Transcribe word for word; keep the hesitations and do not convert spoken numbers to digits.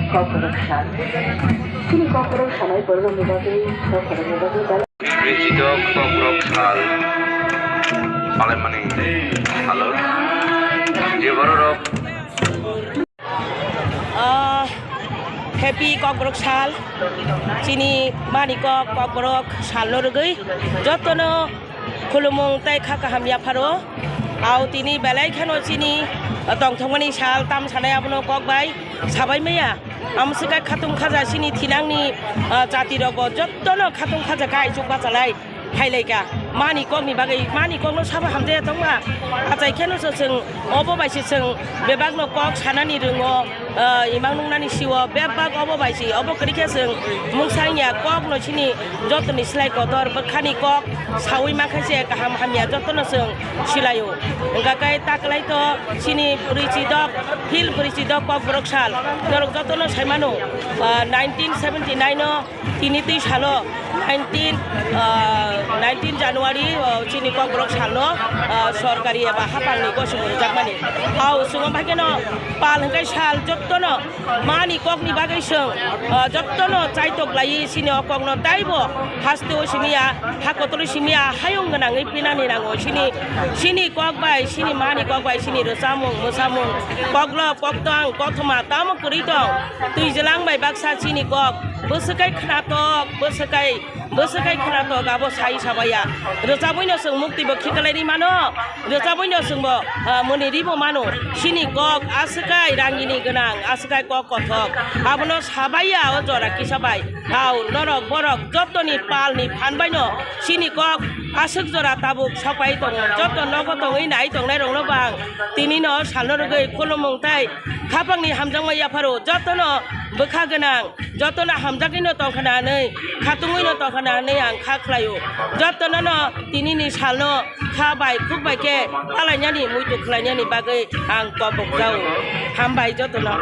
Kokborok sal. Chini kokborok sanai borokni bagwi, kokborokni bagwi belai. Rijidok kokborok sal. Palaimani salo. Je bororok. Ah, happy kokborok sal. Chini mani kok kokborok salno rwgwi jotono khulumung tei kha kaham yapharo. Au tini belai kheno chini, ah, tongthokmani sal tam sanai abono kok bai sabai maya. Amswkha khatung khaja chini thinangni, ah, jatirokbo jottono khatung khaja kha aichuk bachalai phailaika. Mani kokni bagwi, mani kokno sabo hamjaya tongma. Achai kheno se chwng obo bai se chwng bebakno kok sanani rwngo. Ah, imang nungnani sio bebak obo bai si, obo kwrwi khe chwng mungsa wngya kokno chini jotoni slai kotor bwkhani kok saui mankha se kaham hamya jotono chwng silaio. Hwnkha khe taklai to chini bwrwi chidok, phil bwrwi chidok kokborok sal norok jotono saimano, ah, nineteen seventy nine o tini twi salo nineteen, ah, nineteen January, oh, chini kokborok salno, ah, sorkari eba hapangni gosimo rwjakmani. Au chwng bai kheno pal hwnkhe sal jottono mani kokni bagwi chwng, ah, jottono chaitok laiwi chini o kokno taibo hasteo simiya, ha kotorwi simiya, hayung gwnangwi pinani nango. Chini, chini kok bai, chini mani kok bai, chini rwchapmung, mwsamung, koklop, koktwng, kothoma tamo kwrwi tong. Twijlang bai baksa chini kok bwswk kai khnatok, bwswk kai, bwswk kai khnatok, abo sai sabaya. Rwchabwino chwng muktibo khiklai ri mano, rwchabwino chwngbo, ah, mwnwi ribo mano. Chini kok aswk kai rangini gwnang, aswk kai kok kothok, abono sabaya o jora kisa bai. Hao, norok borok jotoni palni phan baino chini kok aswk jora tabuk sapai tongo. Joto nogo tongwi nai tongnai rokno bang tinino salno rwgwi khulumung tei khapangni hamjakma yapharo jotono bwkha gwnang, jotono hamjagwino tongkhana hwnwi, khatungwino tongkhana hwnwi ang kha khlaio. Jotonono tinini salno kha bai khuk bai khe palainani, muitu khlainani bagwi ang kobok jao. Hambai jotono.